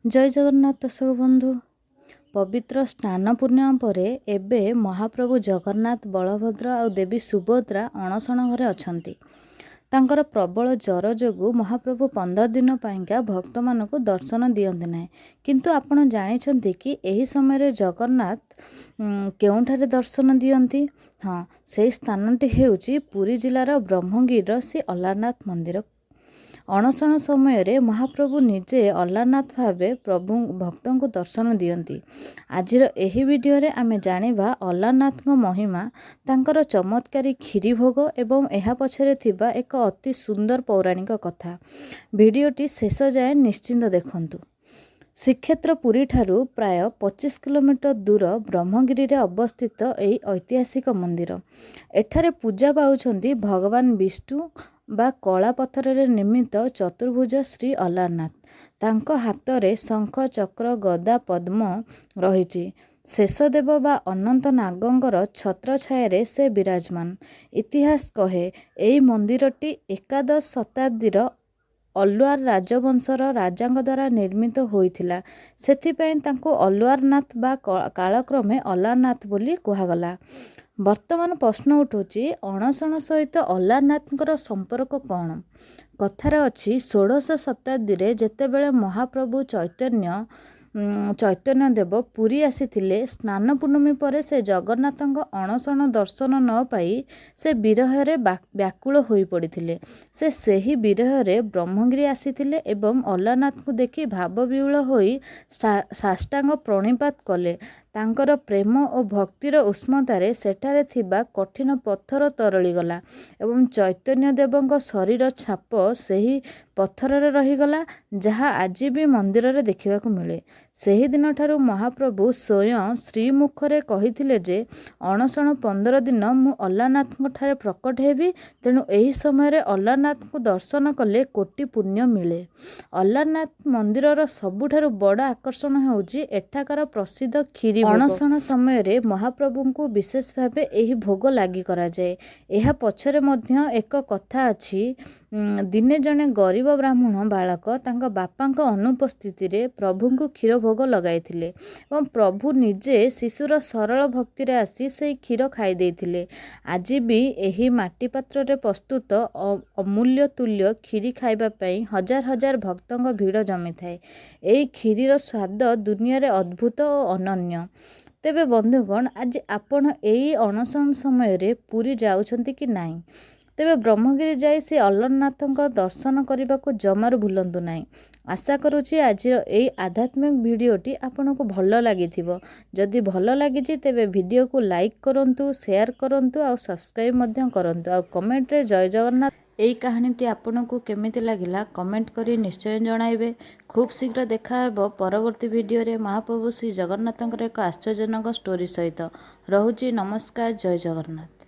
ଜୟ ଜଗନ୍ନାଥ ଦର୍ଶକ ବନ୍ଧୁ। ପବିତ୍ର ସ୍ନାନ ପୂର୍ଣ୍ଣିମା ପରେ ଏବେ ମହାପ୍ରଭୁ ଜଗନ୍ନାଥ, ବଳଭଦ୍ର ଆଉ ଦେବୀ ସୁଭଦ୍ରା ଅଣସଣ ଘରେ ଅଛନ୍ତି। ତାଙ୍କର ପ୍ରବଳ ଜ୍ୱର ଯୋଗୁଁ ମହାପ୍ରଭୁ 15 ଦିନ ପାଇଁକା ଭକ୍ତମାନଙ୍କୁ ଦର୍ଶନ ଦିଅନ୍ତି ନାହିଁ। କିନ୍ତୁ ଆପଣ ଜାଣିଛନ୍ତି କି ଏହି ସମୟରେ ଜଗନ୍ନାଥ କେଉଁଠାରେ ଦର୍ଶନ ଦିଅନ୍ତି? ହଁ, ସେହି ସ୍ଥାନଟି ହେଉଛି ପୁରୀ ଜିଲ୍ଲାର ବ୍ରହ୍ମଗିରିର ଶ୍ରୀ ଅଲାରନାଥ ମନ୍ଦିର। ଅଣସଣ ସମୟରେ ମହାପ୍ରଭୁ ନିଜେ ଅଲାରନାଥ ଭାବେ ପ୍ରଭୁ ଭକ୍ତଙ୍କୁ ଦର୍ଶନ ଦିଅନ୍ତି। ଆଜିର ଏହି ଭିଡ଼ିଓରେ ଆମେ ଜାଣିବା ଅଲାରନାଥଙ୍କ ମହିମା, ତାଙ୍କର ଚମତ୍କାରୀ କ୍ଷୀରି ଭୋଗ ଏବଂ ଏହା ପଛରେ ଥିବା ଏକ ଅତି ସୁନ୍ଦର ପୌରାଣିକ କଥା। ଭିଡ଼ିଓଟି ଶେଷ ଯାଏଁ ନିଶ୍ଚିନ୍ତ ଦେଖନ୍ତୁ। ଶ୍ରୀକ୍ଷେତ୍ର ପୁରୀଠାରୁ ପ୍ରାୟ 25 କିଲୋମିଟର ଦୂର ବ୍ରହ୍ମଗିରିରେ ଅବସ୍ଥିତ ଏହି ଐତିହାସିକ ମନ୍ଦିର। ଏଠାରେ ପୂଜା ପାଉଛନ୍ତି ଭଗବାନ ବିଷ୍ଣୁ ବା କଳା ପଥରରେ ନିର୍ମିତ ଚତୁର୍ଭୁଜ ଶ୍ରୀ ଅଲାରନାଥ। ତାଙ୍କ ହାତରେ ଶଙ୍ଖ, ଚକ୍ର, ଗଦା, ପଦ୍ମ ରହିଛି। ଶେଷଦେବ ବା ଅନନ୍ତ ନାଗଙ୍କର ଛତ୍ରଛାୟାରେ ସେ ବିରାଜମାନ। ଇତିହାସ କହେ, ଏହି ମନ୍ଦିରଟି ଏକାଦଶ ଶତାବ୍ଦୀର ଅଲୱାର ରାଜବଂଶର ରାଜାଙ୍କ ଦ୍ୱାରା ନିର୍ମିତ ହୋଇଥିଲା। ସେଥିପାଇଁ ତାଙ୍କୁ ଅଲୱାରନାଥ ବା କାଳକ୍ରମେ ଅଲାରନାଥ ବୋଲି କୁହାଗଲା। ବର୍ତ୍ତମାନ ପ୍ରଶ୍ନ ଉଠୁଛି, ଅଣସଣ ସହିତ ଅଲାରନାଥଙ୍କର ସମ୍ପର୍କ କ'ଣ? କଥାରେ ଅଛି, ଷୋଡ଼ଶ ଶତାବ୍ଦୀରେ ଯେତେବେଳେ ମହାପ୍ରଭୁ ଚୈତନ୍ୟ ଦେବ ପୁରୀ ଆସିଥିଲେ, ସ୍ନାନ ପୂର୍ଣ୍ଣମୀ ପରେ ସେ ଜଗନ୍ନାଥଙ୍କ ଅଣସଣ ଦର୍ଶନ ନ ପାଇ ସେ ବିରହରେ ବ୍ୟାକୁଳ ହୋଇପଡ଼ିଥିଲେ। ସେ ସେହି ବିରହରେ ବ୍ରହ୍ମଗିରି ଆସିଥିଲେ ଏବଂ ଅଲାରନାଥଙ୍କୁ ଦେଖି ଭାବବିହ୍ୱଳ ହୋଇ ସାଷ୍ଟାଙ୍ଗ ପ୍ରଣିପାତ କଲେ। ତାଙ୍କର ପ୍ରେମ ଓ ଭକ୍ତିର ଉଷ୍ମତାରେ ସେଠାରେ ଥିବା କଠିନ ପଥର ତରଳିଗଲା ଏବଂ ଚୈତନ୍ୟ ଦେବଙ୍କ ଶରୀର ଛାପ ସେହି ପଥରରେ ରହିଗଲା, ଯାହା ଆଜି ବି ମନ୍ଦିରରେ ଦେଖିବାକୁ ମିଳେ। ସେହିଦିନଠାରୁ ମହାପ୍ରଭୁ ସ୍ୱୟଂ ଶ୍ରୀମୁଖରେ କହିଥିଲେ ଯେ ଅଣସଣ 15 ଦିନ ମୁଁ ଅଲାରନାଥଙ୍କ ଠାରେ ପ୍ରକଟ ହେବି। ତେଣୁ ଏହି ସମୟରେ ଅଲାରନାଥଙ୍କୁ ଦର୍ଶନ କଲେ କୋଟି ପୁଣ୍ୟ ମିଳେ। ଅଲାରନାଥ ମନ୍ଦିରର ସବୁଠାରୁ ବଡ଼ ଆକର୍ଷଣ ହେଉଛି ଏଠାକାର ପ୍ରସିଦ୍ଧ କ୍ଷୀରି ଭୋଗ। ଅଣସଣ ସମୟରେ ମହାପ୍ରଭୁଙ୍କୁ ବିଶେଷ ଭାବେ ଏହି ଭୋଗ ଲାଗି କରାଯାଏ। ଏହା ପଛରେ ମଧ୍ୟ ଏକ କଥା ଅଛି। ଦିନେ ଜଣେ ଗରିବ ବ୍ରାହ୍ମଣ ବାଳକ ତାଙ୍କ ବାପାଙ୍କ ଅନୁପସ୍ଥିତିରେ ପ୍ରଭୁଙ୍କୁ କ୍ଷୀର ଭୋଗ ଲଗାଇଥିଲେ ଏବଂ ପ୍ରଭୁ ନିଜେ ଶିଶୁର ସରଳ ଭକ୍ତିରେ ଆସି ସେହି କ୍ଷୀର ଖାଇ ଦେଇଥିଲେ। ଆଜି ବି ଏହି ମାଟି ପାତ୍ରରେ ପ୍ରସ୍ତୁତ ଅମୂଲ୍ୟ ତୁଲ୍ୟ କ୍ଷୀରି ଖାଇବା ପାଇଁ ହଜାର ହଜାର ଭକ୍ତଙ୍କ ଭିଡ଼ ଜମିଥାଏ। ଏହି କ୍ଷୀରିର ସ୍ୱାଦ ଦୁନିଆରେ ଅଦ୍ଭୁତ ଓ ଅନନ୍ୟ। ତେବେ ବନ୍ଧୁଗଣ, ଆଜି ଆପଣ ଏହି ଅଣସଣ ସମୟରେ ପୁରୀ ଯାଉଛନ୍ତି କି ନାହିଁ? ତେବେ ବ୍ରହ୍ମଗିରି ଯାଇ ଶ୍ରୀ ଅଲାରନାଥଙ୍କ ଦର୍ଶନ କରିବାକୁ ଜମାରୁ ଭୁଲନ୍ତୁ ନାହିଁ। ଆଶା କରୁଛି ଆଜିର ଏହି ଆଧ୍ୟାତ୍ମିକ ଭିଡ଼ିଓଟି ଆପଣଙ୍କୁ ଭଲ ଲାଗିଥିବ। ଯଦି ଭଲ ଲାଗିଛି, ତେବେ ଭିଡ଼ିଓକୁ ଲାଇକ୍ କରନ୍ତୁ, ସେୟାର କରନ୍ତୁ ଆଉ ସବସ୍କ୍ରାଇବ୍ ମଧ୍ୟ କରନ୍ତୁ ଆଉ କମେଣ୍ଟରେ ଜୟ ଜଗନ୍ନାଥ। ଏହି କାହାଣୀଟି ଆପଣଙ୍କୁ କେମିତି ଲାଗିଲା, କମେଣ୍ଟ କରି ନିଶ୍ଚୟ ଜଣାଇବେ। ଖୁବ୍ ଶୀଘ୍ର ଦେଖାହେବ ପରବର୍ତ୍ତୀ ଭିଡ଼ିଓରେ ମହାପ୍ରଭୁ ଶ୍ରୀ ଜଗନ୍ନାଥଙ୍କର ଏକ ଆଶ୍ଚର୍ଯ୍ୟଜନକ ଷ୍ଟୋରି ସହିତ। ରହୁଛି, ନମସ୍କାର, ଜୟ ଜଗନ୍ନାଥ।